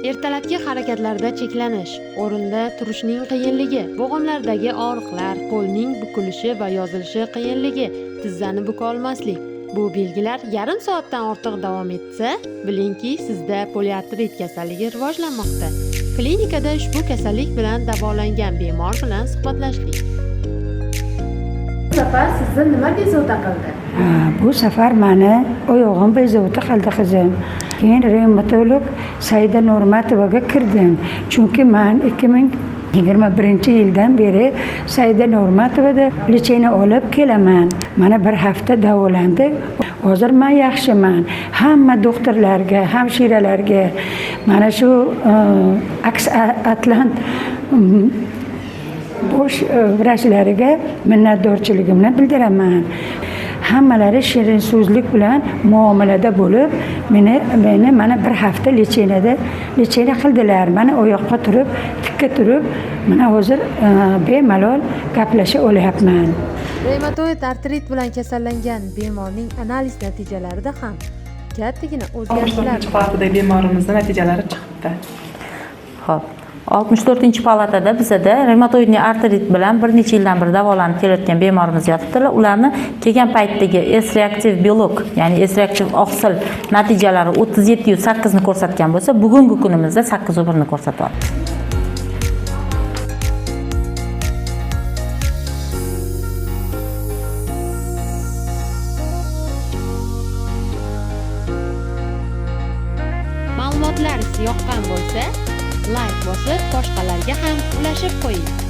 Ertalabki harakatlarda cheklanish, o'rinda turishning qiyinligi, bo'g'imlardagi og'riqlar, qo'lning bukilishi va yozilishi qiyinligi, tizzani buka olmaslik. Bu belgilar yarim soatdan ortiq davom etsa, bilingki, sizda poliartrit kasalligi rivojlanmoqda. Klinikada ushbu kasallik bilan davolangan bemor bilan suhbatlashdik. Bu safar sizni nima bezovta qildi? Bu safar mani oyog'im bezovta qildi, qizim. Keyin revmatolog Saida Nurmatovaga kirdim. Chunki man 2021-yildan beri Saida Nurmatovada lecheniya olib kelaman. Mana bir hafta davolandik. Hozir men yaxshiman. Hamma doktorlarga, hamshiralarga mana shu Aks Atlant bosh vrachlariga minnatdorchiligimni bildiraman. Hammalari shirin so'zlik bilan muomalada bo'lib, meni mana bir hafta lecheniya qildilar. Mana oyoqqa turib, tikka turib, mana hozir bemalol gaplasha olyapman. Revmatoid artrit bilan kasallangan bemorning analiz natijalarida ham kattagina o'zgarishlar. 64-palatada bemorimizning natijalari chiqibdi. Xo'p. 64-palatada bizada revmatoidniy artrit bilan bir necha yildan beri davolanib kelayotgan bemorimiz yotibdilar. Ularni kelgan paytdagi S reaktiv belok, ya'ni S reaktiv oqsil natijalari 37.8 ni ko'rsatgan bo'lsa, bugungi kunimizda 8.1 ni ko'rsatyapti. Ma'lumotlar yoqqan bo'lsa, like bosib, boshqalarga ham ulashib qo'ying.